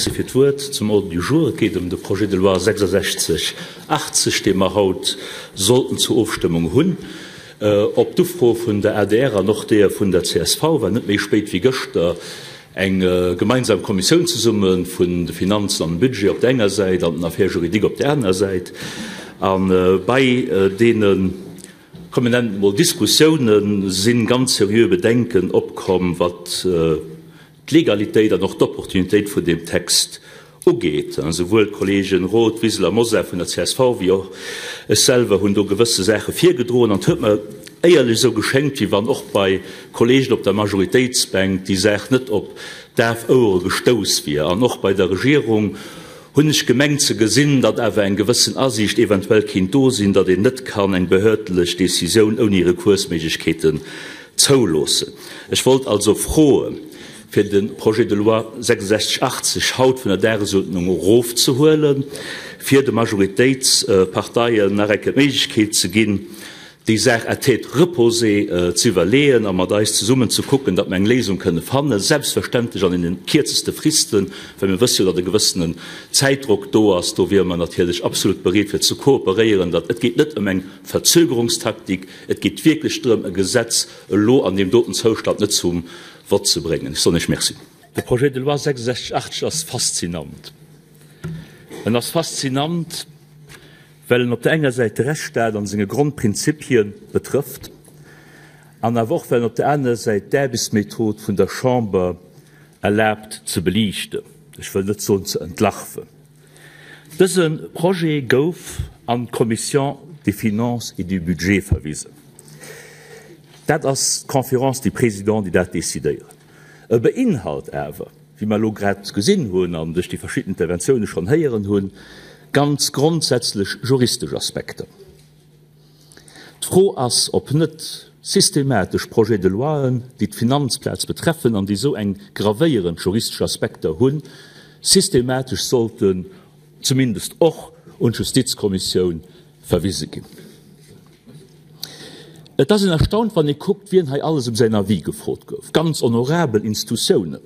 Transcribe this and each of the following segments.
Merci fir d'Wuert. Zum Ordre du jour, Et geet ëm de Projet de loi 6680, dee mer haut sollten zur Ofstëmmung hunn. Op d'Ufro vun der adr an och deeër vun der csv war net méi spéit wéi gëschter eng gemeinsam Kommissioun zesumme vun de Finanzen an dem Budget op der enger Säit an den Affaires juridiques op der anerer Säit. A bei deene, komm mir nennen et emol Diskussiounen, si ganz seriö Bedenken opkomm, wat d'Legalitéit an och d'Opportunitéit vun deem Text ugeet. Esouwuel d'Kollegen Roth, Wiseler a Mosar vun der csv wéi och ech selwer hunn do gewësse Saache virgedroen. An et huet mer éierlech esou geschéngt, wéi wann och bei Kollegen op der Majoritéitsbänk déi Saach net op daf Ouere gestouss wier. An och bei der Regierung hunn ech gemengt ze gesinn, datt awer eng gewëssen Asiicht eventuell kéint do sinn, datt een net kann eng behördlech Décisioun ouni Rekursméiglechkeeten zouloossen. Ech wollt also froen, fir de Projet de loi 6680 haut vun der Dagesuerdnung erofzehuelen, fir de Majoritéitsparteien nach eng Kéier d'Méiglechkeet ze ginn, déi Saach à tête reposée ze iwwerleeën a mat eis zesummen ze kucken, datt mer eng Léisung kënne fannen, selbstverständlech an deene kierzeste Fristen, well mir wësse jo, datt e gewëssenen Zäitdrock do ass. Do wiere mer natierlech absolut bereet fir ze kooperéieren. Dat et geet net ëm eng Verzögerungstaktik, et geet wierklech drëm, e Gesetz elo an deem doten Zoustand net zum Vott ze bréngen. Ech soen Iech Merci. De Projet de loi 6680 ass faszinant. En ass faszinant, well en op der enger Säit de Rechtsstaat an senge Grondprinzipie betrëfft an awer och well en op der anerer Säit d'Aarbechtsmethod vun der Chamber erlaabt ze beliichten, ech wëll net soen ze entlarven. Dëse Projet gouf an d'Commission des Finances et du Budget verwisen. Dat ass d'Conférence des Présidents, déi dat decidéieren. E beinhalt awer, wéi mer elo grad gesinn hunn an duerch déi verschidden Interventiounen schonn héieren hunn, ganz grondsätzlech juristesch Aspekter. D'Fro ass, ob net systematesch Projets de loien, déi d'Finanzplaz betreffen an déi esou eng gravéierend juristesch Aspekter hunn, systematesch sollten zumindest och un d'Justizkommissioun verwise ginn. Et ass een erstaunt, wann ee kuckt, wien hei alles ëm säin Avis gefrot gouf. Ganz honorabel Institutiounen,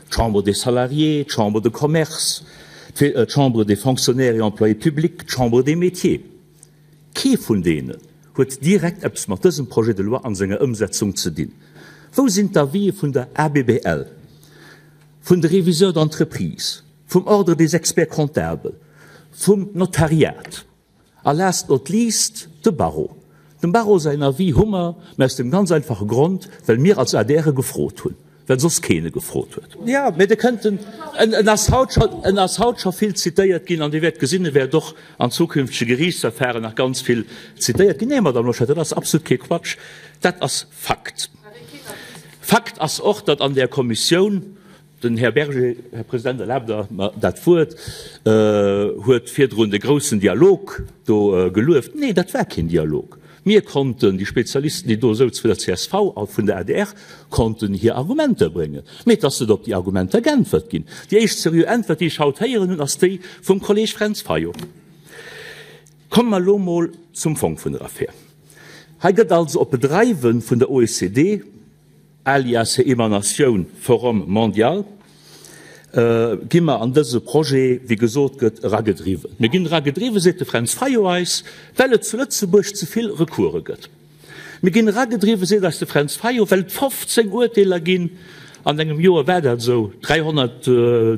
d'Chambre des Salariés, d'Chambre de Commerce, d'Chambre des Fonctionnaires et Employés publics, d'Chambre des Métiers. Kee vun deenen huet direkt eppes mat dësem Projet de loi an senger Ëmsetzung ze dinn. Wou sinn d'Avisë vun der ABBL, vun de Réviseurs d'entreprises, vum Ordre des experts comptables, vum Notariat a last not least de Barreau? Dem Barreau säin Avis hu mer, mä aus dem ganz einfache Grond, well mir als adr e gefrot hunn. Well soss keen e gefrot huet. Jo, mee de kënnt en, en ass haut scho, en ass haut scho vill zitéiert ginn an Dir wäert gesinn, e wäert och an zukünftege Geriichtsverfahren nach ganz vill zitéiert ginn. Nee, Madame Loschetter, dat ass absolut kee Quatsch, dat ass Fakt. Fakt ass och, datt an där Kommissioun, den Här Berger, Här President, erlaabt Der mer dat Wuert, huet virdrun de groussen Dialog do gelueft. Nee, dat war keen Dialog. Mir konnten, déi Spezialisten, déi do souze vun der csv a vun der adr, konnten hir Argumenter bréngen. Mee et ass net op déi Argumenter geäntwert ginn. Déi éischt seriö Äntwert, déi ech haut héieren hunn, ass déi vum Kolleeg Fränz Fayot. Komme mer elo mol zum Fong vun der Affär. Hei gëtt also op Bedreiwe vun der OECD, alias hir Emanatioun Forum Mondial, gi mer an dëse Projet, wéi gesot gëtt, eragedriwwen. Mir ginn eragedriwwen, seet de Fränz Fayot eis, well et zu Lëtzebuerg ze vill Recourse gëtt. Mir ginn eragedriwwen, seet eis de Fränz Fayot, well et 15 Urteeler ginn an engem Joer, war dat esou? 300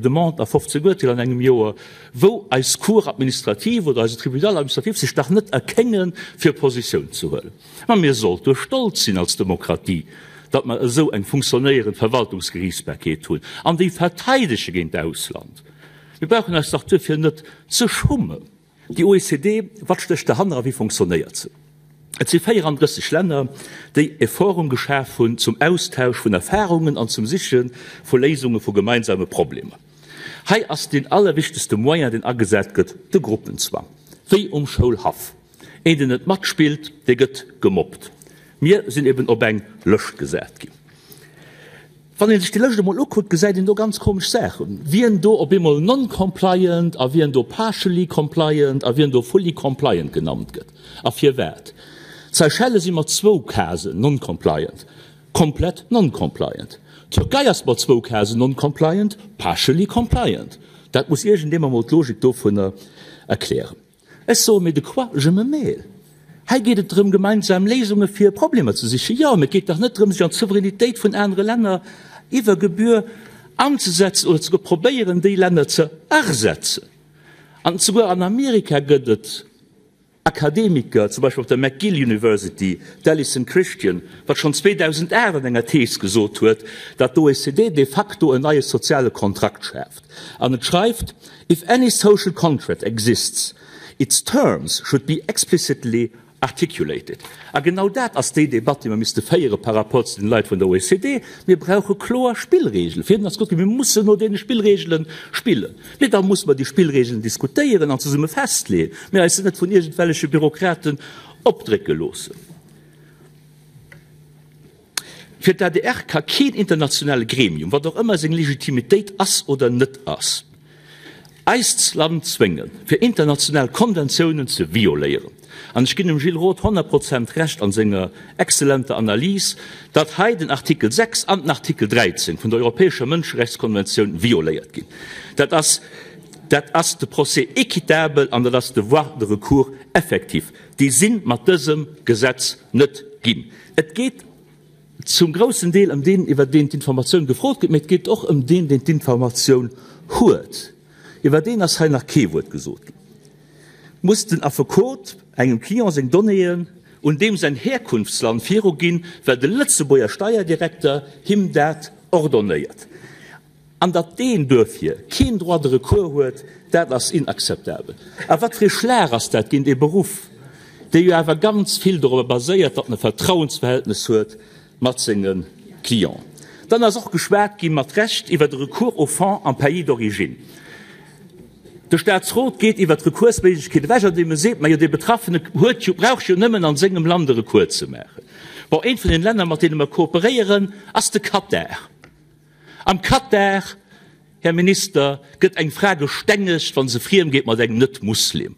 Demanden a 15 Urteeler an engem Joer, wou eis Cour administrative oder eise Tribunal administratif sech nach net erkéngen, fir Positioun ze huelen. Ma mir sollte stolz sinn als Demokratie, datt mer esou eng funktionéierend Verwaltungsgeriichtsbarkeet hunn an déi verteidege géint d'Ausland. Mir brauchen eis dach duerfir net ze schummen. Déi OECD, wat stécht derhanner a wéi funktionéiert se? Et si 34 Länner, déi e Forum geschaf hunn zum Austausch vun Erfarungen an zum Siche vu Léisunge vu gemeinsame Problemer. Hei ass deen allerwichtegste Moyen, deen agesat gëtt, de Gruppenzwang, wéi um Schoulhaff. Een deen net matspillt, dee gëtt gemobbt. Mir sinn eben op eng Lëscht gesat ginn. Wann ee sech déi Lëscht emol ukuckt, gesäit een do ganz komesch Saachen, wien do op eemol non-compliant a wien do partially compliant a wien do fully compliant genannt gëtt a firwat. D'Seychelle si mat zwou Casen non-compliant, komplett non-compliant. D'Türkei ass mat zwou Casen non-compliant, partially compliant. Dat muss iergendee mer mol d'Logik dovunner erklären. Ech soe mir, de quoi je me mêle? Hei geet et drëm, gemeinsam Léisunge fir Problemer ze sichen. Jo, mä et geet dach net drëm, sech an d'Souveränitéit vun anere Länner iwwer Gebühr anzesetzen oder souguer probéieren, déi Länner ze ersetzen. An souguer an Amerika gëtt et Akademiker, zum Beispill op der McGill University, d'Alison Christian, wat schonn 2008 an enger Thees gesot huet, datt d'OECD de facto en neie soziale Kontrakt schaaft. An et schreift, If any social contract exists, its terms should be explicitly articulated. A genau dat ass déi Debatt, déi mer misste féiere par rapport zu den Leit vun der OECD. Mir brauche kloer Spillregelen. Fir hinnen ass gutt, Mir mussen no deene Spillregele spillen. Mee da musse mer déi Spillregelen diskutéieren an zesumme festleeën, mee eis se net vun iergendwelleche Bürokraten opdrécke loossen. Fir d'ADR ka keen internationale Gremium, wat och ëmmer seng Legitimitéit ass oder net ass, eist Land zwéngen, fir international Konventiounen ze violéieren. An ech ginn dem Gilles Roth 100 Prozent Recht an senger exzellenter Analys, datt hei den Artikel 6 an den Artikel 13 vun der Europäescher Mënscherechtskonventioun violéiert ginn. Dat ass, dat ass de Procès équitable an dat ass de Voie de recours effectif. Déi si mat dësem Gesetz net ginn. Et geet zum groussen Deel ëm deen, iwwer deen d'Informatioun gefrot gëtt, mee et geet och ëm deen, deen d'informatioun huet. Iwwer deen ass hei nach kee Wuert gesot ginn. Muss den Affekot engem Client seng Donnéeën un deem säin Herkunftsland viruginn, well de Lëtzebuerger Steierdirekter him dat ordonnéiert? An datt deen duerfir keen Droit de recours huet, dat ass inakzeptabel. A wat fir ee Schlag ass dat géint ee Beruff, dee jo awer ganz vill dorobber baséiert, datt en e Vertrauensverhältnes huet mat senge Clienten. Dann ass och geschwat gi mat Recht iwwer de Recours au fond am Pays d'origine. De Statsrot geet iwwert d'Recoursméiglechkeet ewech, andeem e seet, Majo, dee Betraffene huet jo, brauch jo nëmmen an sengem Land e Recours ze maachen. Bon, eent vun den Länner, mat deene mer kooperéieren, ass de Katar. Am Katar, Här Minister, gëtt eng Fra gestengegt, wa se friem geet mat engem Net-Muslim.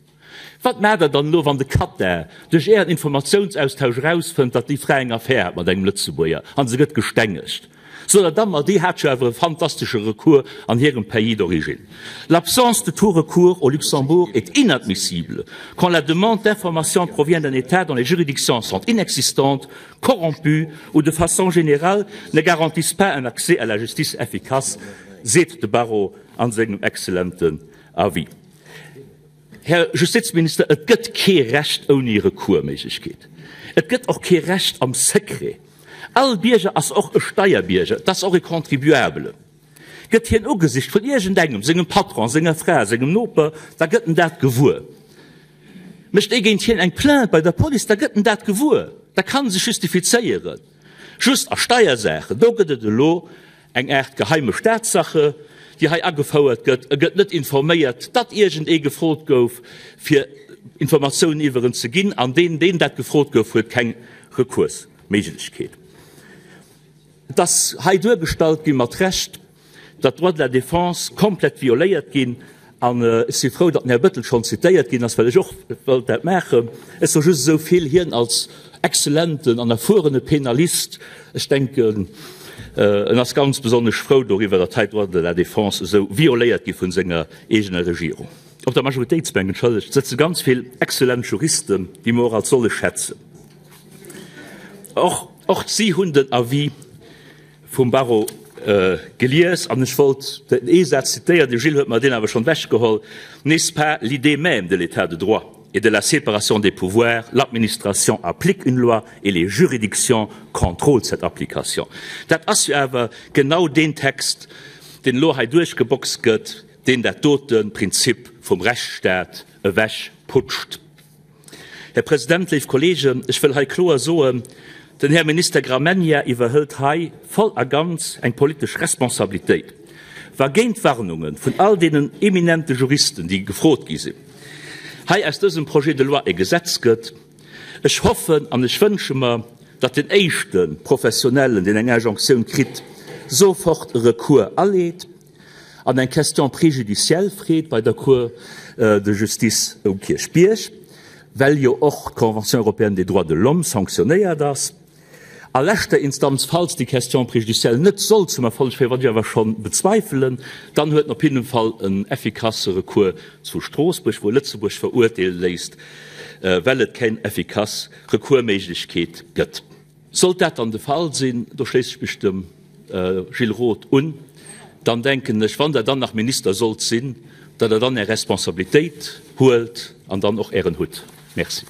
Wat maacht Der dann elo, wann de Katar duerch Ären Informatiounsaustausch erausfënnt, datt déi Fra eng Affär hat mat engem Lëtzebuerger an se gëtt gestengegt? Sot Der dann, Ma déi hat jo awer e fantastesche Recours an hirem Pays d'origine. L'absence de tout recours au Luxembourg est inadmissible quand la demande d'information provient d'un État dont les juridictions sont inexistantes corrompus ou de façon générale ne garantissent pas un accès à la justice efficace, seet de Barreau a sengem excellenten Avis. Här Justizminister, et gëtt kee Recht ouni Recoursméiglechkeet. Et gëtt och kee Recht am Secret. All Bierger ass och e Steierbierger, et ass och e Contribuable. Gëtt hien ugesicht vun iergendengem, sengem Patron, senger Fra, sengem Noper, da gëtt en dat gewuer. Mécht ee géint hien eng Plainte bei der Police, da gëtt en dat gewuer, da kann e sech justifizéieren. Just a Steiersaachen, do gëtt et elo eng Aart geheime Staatssache, déi hei agefouert gëtt. E gëtt net informéiert, datt iergendee gefrot gouf, fir Informatiounen iwwer en ze ginn, an deen, deen dat gefrot gouf, huet keng Recoursméiglechkeet. Et ass hei duergestallt ginn, mat Recht, datt d'Droits de la défense komplett violéiert ginn. An ech si frou, datt den Här Bettel schonn zitéiert ginn ass, well ech och wollt dat maachen. Ech soe just esou vill, Hien als exzellenten an erfuerene Penalist, ech denken, en ass ganz besonnesch frou doriwwer, datt hei d'Droits de la défense esou violéiert gi vun senger eegener Regierung. Op der Majoritéitsbänk, entschëllegt, sëtze ganz vill exzellent Juristen, déi mer och als solle schätzen. Och Och si hunn den Avis vum Barreau gelies an ech wollt den ee Saz zitéieren, de Gilles huet mer deen awer schonn ewechgeholl, N'est-ce pas l'idée même de l'État de droit et de la séparation des pouvoirs, l'administration applique une loi et les juridictions contrôlent cette application. Dat ass jo awer genau deen Text, deen elo hei duerchgeboxt gëtt, deen dat dote Prinzip vum Rechtsstaat ewechputscht. Här President, léif Kollegen, ech wëll hei kloer soen, Den Här Minister Gramegna iwwerhëlt hei voll a ganz eng politesch Responsabilitéit, wa géint d'Warnunge vun all deenen eminente Juristen, déi gefrot gi sinn, hei aus dësem Projet de loi e Gesetz gëtt. Ech hoffen an ech wënsche mer, datt den éischte Professionellen, deen eng Injonctioun kritt, sofort e Recours aleet. an eng Question préjudicielle freet bei der Cour de Justice um Kierchbierg, well jo och d'Convention européenne des droits de l'homme sanctionnéiert ass. A leschter Instanz, falls déi Question préjudicielle net sollt zum Erfolleg féieren, wat ech awer scho bezweifelen, dann huet en op jidden Fall en effikasse Recours zu Stroossbuerg, wou e Lëtzebuerg verurteele léisst, well et keng effikass Recoursméiglechkeet gëtt. Sollt dat dann de Fall sinn, do schléisse ech mech dem Gilles Roth un, dann denken ech, wann Der dann nach Minister sollt sinn, datt Der dann Är Responsabilitéit huelt an dann och Ären Hutt. Merci.